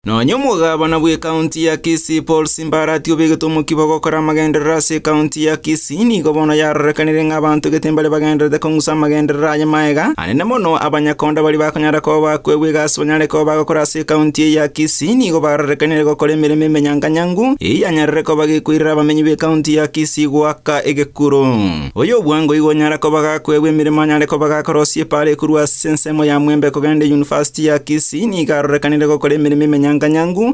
Nonya omogabana bw'ekaunti ya Kisii Paul Simbarati obegete omokia bw'ogokora amagenderero ase ekaunti ya Kisii, nigo bono yarorekanire ng'a abanto gete mbare bagendererete kong'usa amagenderero aye maega, anene mono abanyakonda baria bakonyara koba bakoegwa egasi banyare koba bagokora ase ekaunti eye ya Kisii nigo barorekanire gokora emeremo emenyanganyangu eyio yanyarire koba gekoirera abamenyi b'ekaunti ya Kisii goaka egekuro. Oyo obwango igo onyara koba gakoegwa emeremo anyare koba gakorosia epaara ekorwa ase ensemo ya Mwembe kogenda eyunifasiti ya Kisii nigo arorekanire gokora emeremo emenyanganyangu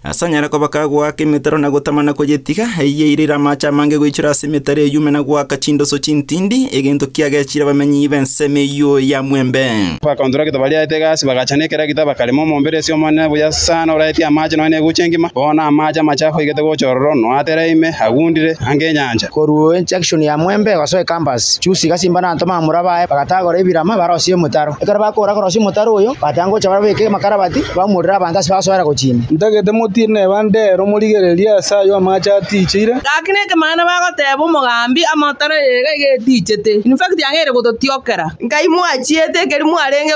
ase anyare koba kagoaka emetaro na gotama na koyetiga, eyio eirire amache amange goichora ase emetaro eyio ime na goaka chindoso chintindi, egento kiagechire abamenyi b'ensemo eyio ya Mwembe. Abakontrakita baria aete egasi bagacha nekeragita bakarema omombere ase Omonene buya sana oraetie amache nonya negucha engima. Bono amache amachafu aigete gocha ororo, noatere ime, agundire ange enyancha. Korwa ejunction ya Mwembe gosoa ecampus, Chusi gasimba na Antoma abamura baye bagatagora ebirama barosie omotaro. Ekero bakora korosia omotaro oyo, batanga gocha babeke amakarabati, baumorere abanto ase bagosoera gochia ime. Ntagete motiine ebande ero morigererie ase ayio amache aticheire. Gaki nekemana bagoteba omogambi amotaro eye iga iga etichete. In fact yang'eire gototiokera. Nkai mwachiete ekeri mwarenge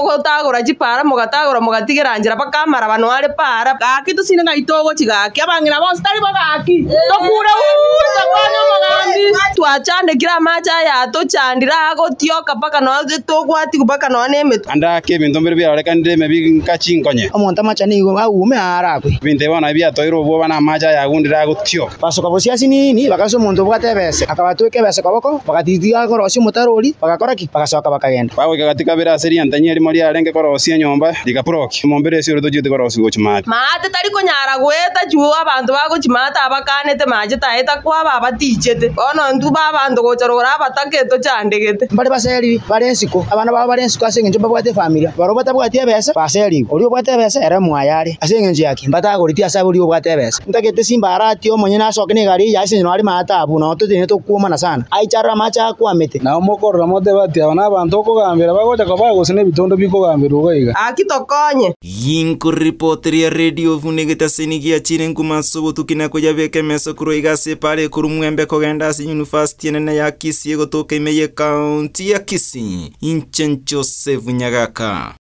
gotagora chipaara, mogatagora mogatigera nchera mpaka amarabano are paara. Gaki tosine ng'ai togochia gaki, abang'ina bonsi tari bo gaki, tokure uu tokonye omogambi. Twachandekire amache aya atochandire agotioka mpaka nonya togwatigwa mpaka nonya nemetwe. Ande ake ebinto mbire biarorekanire ime binka chinkonye. Omonto amache nigo aume aarakwe. Ebinto ebi bono nabio biatoeire obwoba na amache aya agundire agotioka. Basoka bosio asinini, bagasoa omonto obwate ebese, akabatweka ebese koboko, bagatiga korosia omotaro oria, bagakora ki? Bagasoka bakagenda. Bagoika gati kabere ase riantanyi erimo riarenge korosia enyomba, rigapurokia. Omombere ase oria tochiete korosia gochia maate. Maate tari konyara goeta chwo abanto bagochia maate abakanete mache taeta kwaba abatichete. Bono intwe b'abanto gocha rogoro abatake tochandegete. Mbare baseriri bare ensiko, abana babo bare ensiko ase engencho mbabwate efamilia. Barabwo batabwati ebesa, baserigwe. Oria obwate ebesa, ere mwaye are. Ase engencho ya ki? Mbatagoreti ase oria obwate ebesa. Ntagete simba aratie omonyene asoke negari eye ase engencho nare maate abwo, nao totenene tokwomana sana. Aiche arore amache akwamete. Nao mokorora motebe ati, Aba nabanto okogambera bagocha koba gose nebitondo bikogamberwa iga iga. Gaki tokonye. Ginkoripoteria Radio buna egetaseni giachire nkuma ase obotuki na koyabeka emeso korwa iga ase epaara ekorwa Mwembe kogenda ase University enene ya Kisii egotoka ime ye County ya Kisii. Inche Joseph Nyagaka.